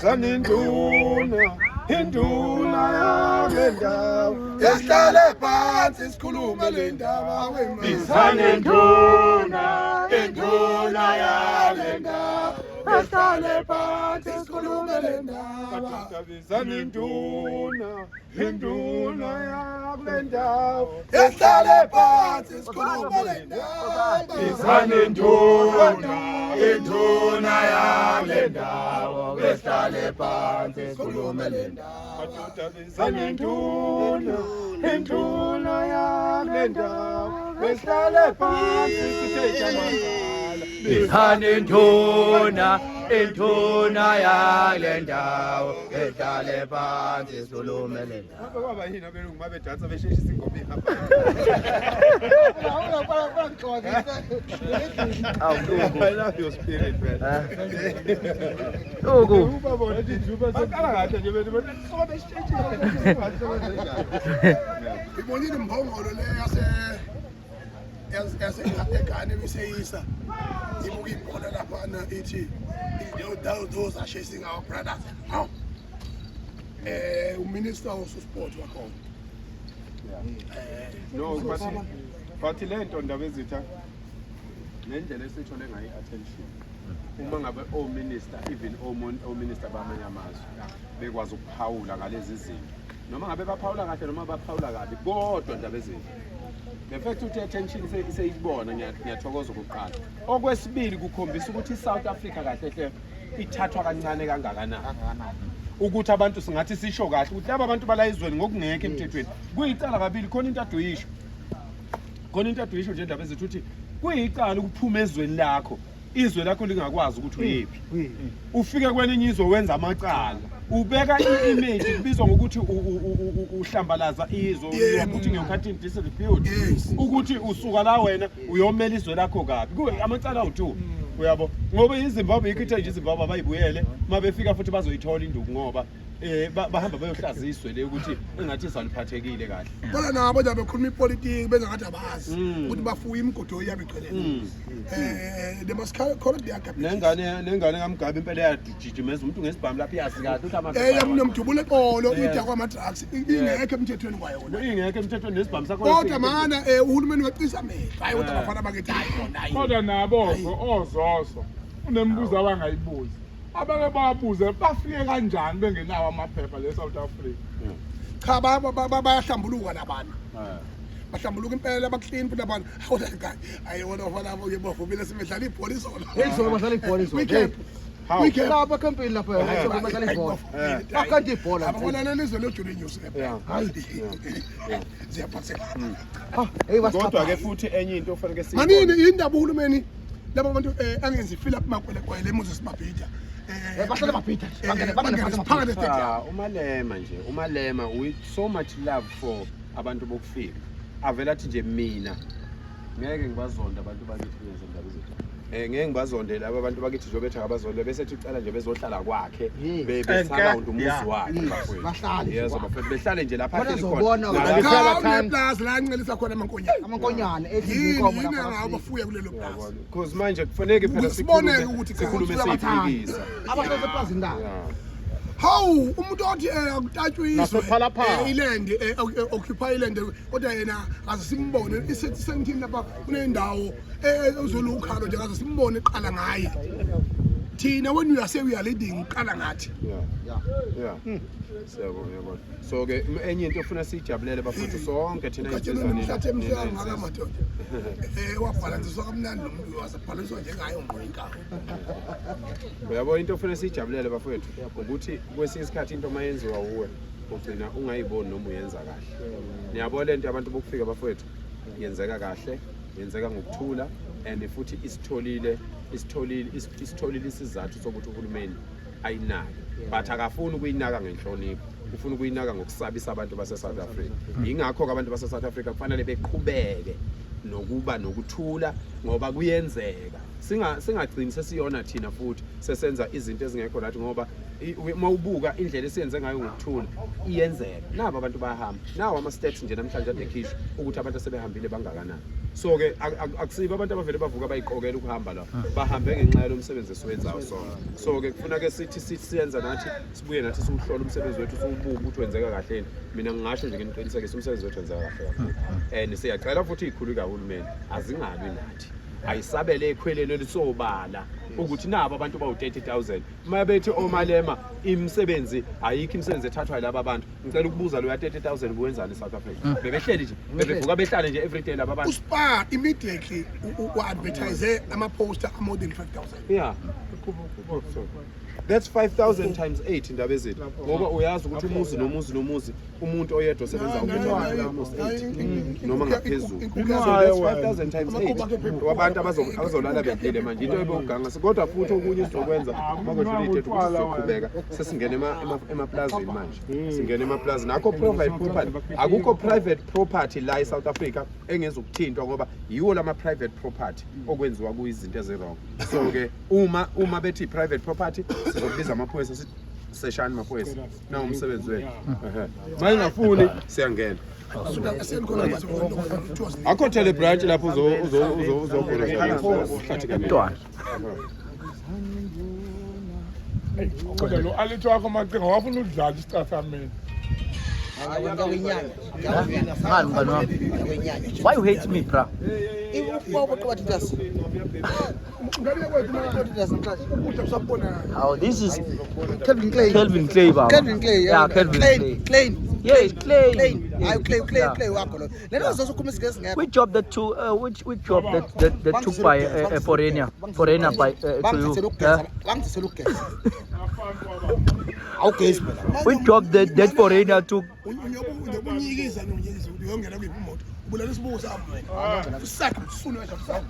Bizani induna, induna yale ndawo. Esihlale phansi sikhulume le ndaba wema. Bizani induna, induna yale ndawo. Esihlale phansi sikhulume le ndaba. Bizani induna, induna yakule ndawo. Esihlale phansi sikhulume le ndaba. Bizani induna, induna yale ndawo. Besihlale phansi sikhulume le ndaba. Madoda bizani induna, induna yakule ndawo. Besihlale phansi sithe jamazala. Bizani induna, induna yale ndawo. Besihlale phansi sikhulume le ndaba. Ngabe kwaba yini abelungu mabedansa besheshisa ingoma ihamba. I love your spirit, man. Uku. Ubabona nje baqala kahle nje bethu suka besheshisa. Ngibonile imbongolo le yase yase eGhana ebiseyisa ibuka ibhola laphana ithi those are chasing our brothers. How? Uminister of sport wakhona. No, but le nto ndaba ezitha nendlela esithole ngayo i-attention uma ngabe o-minister, even o-minister bamanye amazwe bekwazi ukuphawula ngalezi zinto, noma ngabe baphawula kahle noma baphawula kabi, kodwa ndaba ezinto, the fact ukuthi i-attention seyibona, ngiyathokoza okokuqala. Okwesibili, kukhombisa ukuthi i-South Africa kahle hle ithathwa kancane kangakanani, ukuthi abantu singathi sisho kahle ukuthi laba bantu bala ezweni ngokungekho emthethweni kuyicala kabili. Khona into ade uyisho, khona into ade uyisho nje ndaba ezethu, ukuthi kuyicala ukuphuma ezweni lakho, izwe lakho lingakwazi ukuthi uyephi, ufike kwelinye izwe wenza amacala, ubeka i-image, kubizwa ngokuthi uhlambalaza izwe, you are putting your country in disrepute, ukuthi usuka la wena uyomela izwe lakho kabi. Kuwe amacala awu-two, uyabo, ngoba iZimbabwe yikho ithe nje iZimbabwe abayibuyele uma befika futhi bazoyithola induku, ngoba bahamba bayohlaziya izwe le ukuthi engathi izwe aliphathekile kahle. Kodwa nabo nje bekhuluma ipolitiki benza ngathi abazi ukuthi bafuye imigodoyi yabo igcwele. They must call it their garbage. Nengane kaMugabe impela yajijimeza umuntu ngesibhamu lapho, iyazi kahle ukuthi Yamdubula eqolo, ida kwama-drugs ingekho emthethweni kwayona. Ingekho emthethweni nesibhamu sakho. Kodwa mana uhulumeni weqisa amehlo, hayi, kodwa abafana bakithi, hayi khona, hayi. Kodwa nabo-ke ozoso unemibuzo abangayibuzi, abake babuze bafike kanjani bengenawo amaphepha le South Africa. Cha, bayahlambuluka labantu, bahlambuluka impela, ba-clean futhi abantu. Hayi wona bafana abo ke bavumile simedlala ibhola izolo. Izolo badlala ibhola izolo. Weekend. How? Weekend. Lapha campini lapha, izolo badlala ibhola. Bakanta ibhola. Abafana lelizwe loJulius. Hayi. Ziyaphatheka. Ha, hey. Kodwa-ke futhi enye into ofanele Manini indaba uhulumeni laba bantu angenzi fill up makwelekwele eMoses Mabhida. Bahlale babhida nje. Bangene bangene phakathi stadium. Ah, uMalema nje, uMalema with so much love for abantu bokufika, avela athi nje mina ngeke ngibazonde abantu bakithi ngenze ndaba zethu, ngeke ngibazonde laba abantu bakithi nje bethi akabazonde, bese ethi ucela nje bezohlala kwakhe, besurround umuzi wakhe, bafowethu. Bahlale nje Yezwa, kwakhe. bafowethu, behlale nje lapha Khona ahleli ezobona khona. ukuthi- Cha, uneplaza la ancelisa khona amankonyane. Amankonyane edla Yini inkomo yini lapha. ngawo bafuya kulelo plaza. Because manje kufanele phela Siboneke sikhulume ukuthi cha, sikhulume uyabathanda. siyiphikisa. Abahlale eplazini lakhe. Hawu, umuntu othi akutatshwe izwe Nasephalaphala. Iland occupy iland, kodwa yena akaze simbone isentini lapha kunendawo uzolukhalo nje, akaze simbone eqala ngaye. Thina when we are say we are leading, uqala ngathi. Yeah. Siyabonga, yabona. So ke enye into ofuna siyijabulele bafuthu sonke thina Ugatsheni insizwa umhlathi emhlanga nina ngaka madoda. Wabhalansiswa kamnandi lo muntu, wasebhalansiswa njengayo ngqo inkawu. Uyabo, into ofuna siyijabulele bafowethu ukuthi kwesinye isikhathi into mayenziwa uwe ugcina ungayiboni noma uyenza kahle. Niyabo, lento yabantu bokufika bafowethu yenzeka kahle, yenzeka ngokuthula, and futhi isitholile isizathu sokuthi uhulumeni ayinake, but akafuni ukuyinaka ngenhlonipho, ufuna ukuyinaka ngokusabisa abantu base-South Africa. Yingakho-ke abantu base-South Africa kufanele beqhubeke nokuba nokuthula. Ngoba kuyenzeka singagcini sesiyona thina futhi sesenza izinto ezingekho right, ngoba uma ubuka indlela esiyenze ngayo ngokuthula, iyenzeka. Nabo abantu bayahamba, nawo ama-stats nje namhlanje ade ekhishwa ukuthi abantu asebehambile bangakanani. So-ke akusibo abantu abavele bavuka bayiqokela ukuhamba la, bahambe ngenxa yalo msebenzi esiwenzayo sonke. So-ke kufuna-ke sithi siyenza nathi, sibuye nathi siwuhlole umsebenzi wethu, siwubuke ukuthi wenzeka kahle yini. Mina ngingasho nje nginiqinisekise, umsebenzi wethu wenzeka kahle kakhulu, and siyacela futhi iy'khulu kahulumeni azingalwi nathi, ayisabele ekhweleni elisobala ukuthi nabo abantu bawu-30 000. Uma bethi oMalema imisebenzi ayikho, imisebenzi ethathwa yilaba bantu, ngicela ukubuza, loya 30 000 buwenzani e-South Africa? Bebehleli nje, bebevuka behlale nje everyday laba bantu? USpar immediately u-advertise ama-poster a-more than 5000. Yeah, that's 5000 times 8, indaba ezethu, ngoba uyazi ukuthi umuzi nomuzi nomuzi, umuntu oyedwa osebenza uphethe almost 8 noma ngaphezulu. So that's 5000 times 8 wabantu abazolala bedlile manje, into ebewuganga. Kodwa futhi okunye sizokwenza uma kwedlula iy'tethu ukuthi sizoqhubeka sesingena emaplazini manje, singena emaplazini akho private property. Akukho private property la e-South Africa engezukuthintwa, ngoba yiwo lama private property okwenziwa kuyizinto ezi-wrong. So-ke uma bethi i-private property, sizokubiza amaphoyisa, sithi seshani maphoyisa, nawu umsebenzi wethu. Ehhe. Ma ingafuni, siyangena. Akho tele branch lapho uzobona uhlathi kancane. Mntwana. Kodwa lo alithi wakho macinga wafuna ukudlala isicathameni. Ngiyakwenyanya. Ngani, mngani wami? Ngiyakwenyanya. Why you hate me, bra? Ubaba. Ngane kwethu, ukudla usakubona. Oh, this is Calvin Klein. Calvin Klein, baba. Calvin Klein. Yeah, Calvin Klein. Klein. Yes, Klein. Klein. Hayi, Klein, Klein, Yeah. Klein wakho lo. Lento uzokhuluma isiNgesi ngekho. Which job that took which job that took by a foreigner by to you? Bangithathela ukugeza. Bangithathela ukugeza. Awugezi phela. Which job that foreigner took? Unyokunyikiza nonyikiza ukuthi uyongena kuyiphi imoto, ubulala isibuko sami wena, usakhe usune wena, usakhe.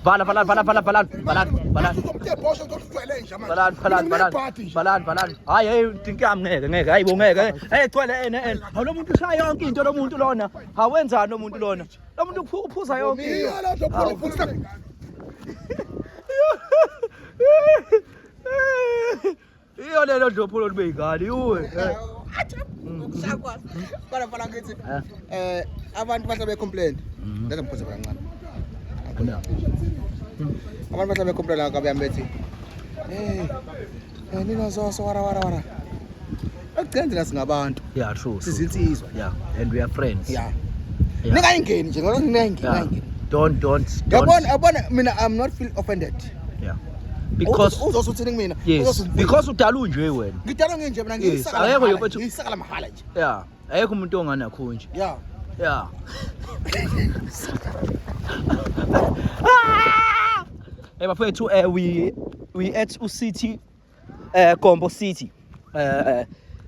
Vala, vala, vala, vala, vala, vala, vala. Uzomtebhosha, uzohlwele nje manje. Valani, valani, valani. Nginebhadi nje. Valani, valani. Hayi, hey, inkinga ngeke, ngeke. Hayi bo, ngeke. Hey, gcwele ene ene. Hawu, lo muntu ushaya yonke into lo muntu lona. Hawenzani lo muntu lona? Lo muntu uphuza yonke into. Iya la uzophula futhi. Iyo lelo dlophulo libe ingane yuwe. Ukushaya. Bana bana, ngithi abantu bahle be complain. Ngeke ngiphuze kancane. Abantu bahle be complain la kabe bethi. Nina zoso wara wara wara. Ekugcineni thina singabantu. Yeah, true. True. Sizinsizwa. Yeah, and we are friends. Yeah. Yeah. Ningayingeni nje, ngoba ningayingeni, Yeah. ningayingeni. Don't, don't. Yabona, yabona mina, I'm not feel offended. Yeah. Because Uzosuthini kumina? Yes, because udala unje wena. Ngidala nginje mina. Yes, Ngiyisaka. akekho nje mfethu. Ngiyisaka la mahala nje. Yeah, ayekho umuntu onganakho nje. Yeah. Yeah. Hey bafethu, we at uCity, Gompo City.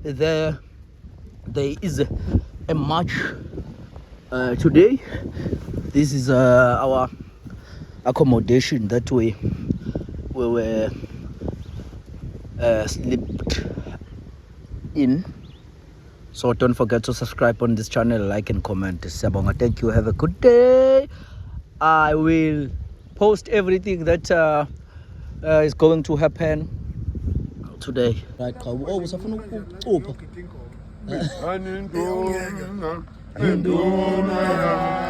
There is a march today. This is our accommodation that we were slept in. So don't forget to subscribe on this channel, like and comment. Siyabonga. Thank you. Have a good day. I will post everything that is going to happen today. Right, cha. Oh, usafuna ukucupha. Aninduna, induna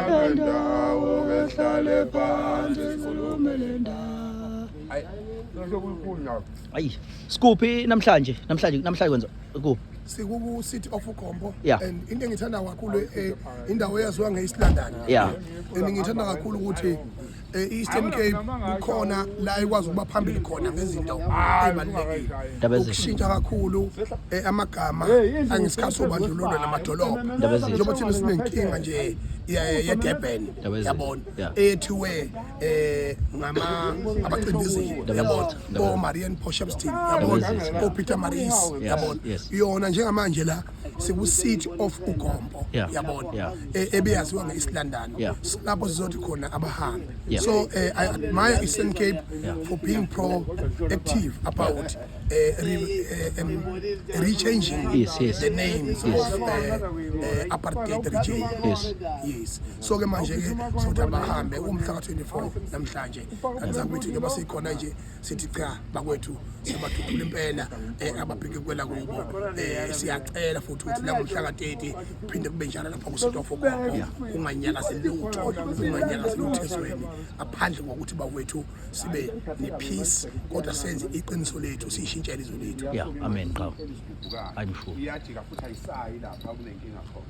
yalendawo, kehlale phansi sikhulume le ndaba. Ayi, sekuyikhulu. Ayi, sikuphi namhlanje? Namhlanje kwenza kuphi? Sikuku City of Ugompo. Yeah. And into engithanda kakhulu, indawo eyaziwa nge-East London. And ngithanda kakhulu ukuthi e-Eastern Cape kukhona la ikwazi ukuba phambili khona ngezinto ey'balulekile. Ndaba ezinhle. Ukushintsha kakhulu amagama angesikhathi sobandlululo namadolobha. Ndaba ezinhle. Njengoba thina sinenkinga nje ye-Durban, Ndaba ezinhle. yabona, eyethiwe ngama abacindezeli, Ndaba yabona, ezinhle. Ndaba o-Marian Potchefstroom, yabona, ezinhle. o-Pietermaritz, yabona. Yona njengamanje la siku-City of Ugompo, yabona, ebeyaziwa nge-East London, lapho sizothi khona abahambe. So I admire Eastern Cape for being proactive about rechanging Yes. the names of apartheid regime. Yes, so ke manje ke sokuthi abahambe umhla ka-24 namhlanje. Kanti zakwethu, njengoba sikhona nje, sithi cha bakwethu, siyabadudula impela, ababheke kwela kubo. Siyacela futhi ukuthi nangomhla ka-30 kuphinde kube njalo lapha kusitofo kopo, kunganyakazi lutho, kunganyakazi lutho ezweni ngaphandle kokuthi bakwethu sibe ne-peace, kodwa senze iqiniso lethu, siyishintshele izwe lethu. Yeah, amen, qhawe. I'm sure. Iyajika futhi, ayisayi lapha kunenkinga khona.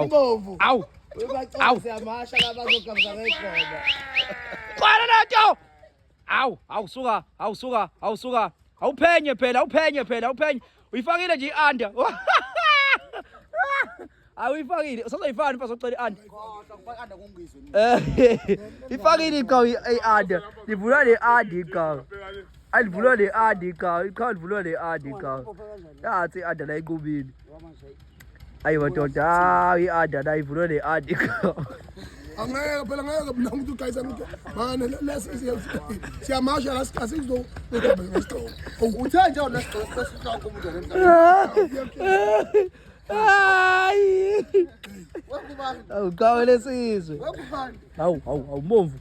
Ibomvu. Awu! Awu! Siyamasha labazogamza ngegqoba. Qala nato! Awu, awu suka, awu suka, awu suka. Awuphenye phela, awuphenye phela, awuphenye. Uyifakile nje i-under. Awuyifakile, usazoyifaka mfana, socela i-under. Ifakile iqhawe i-under. Livulwa le-under iqhawe. Alivulwa le-under iqhawe, iqhawe livulwa le-under iqhawe. Yathi i-under la iqubile. Ayi madoda, hayi, i-under la ivulwa le-under iqhawe. Angeke phela, ngeke mina ukuthi ugayisa ukuthi mane siyamasha la, asikuzohamba ngesigqoko. Uthe nje unesigqoko sesihloko umuntu emhlabeni. Hayi. Wekubani? Awuqhawe lesizwe. Wekubani? Hawu, hawu, hawu, mbomvu.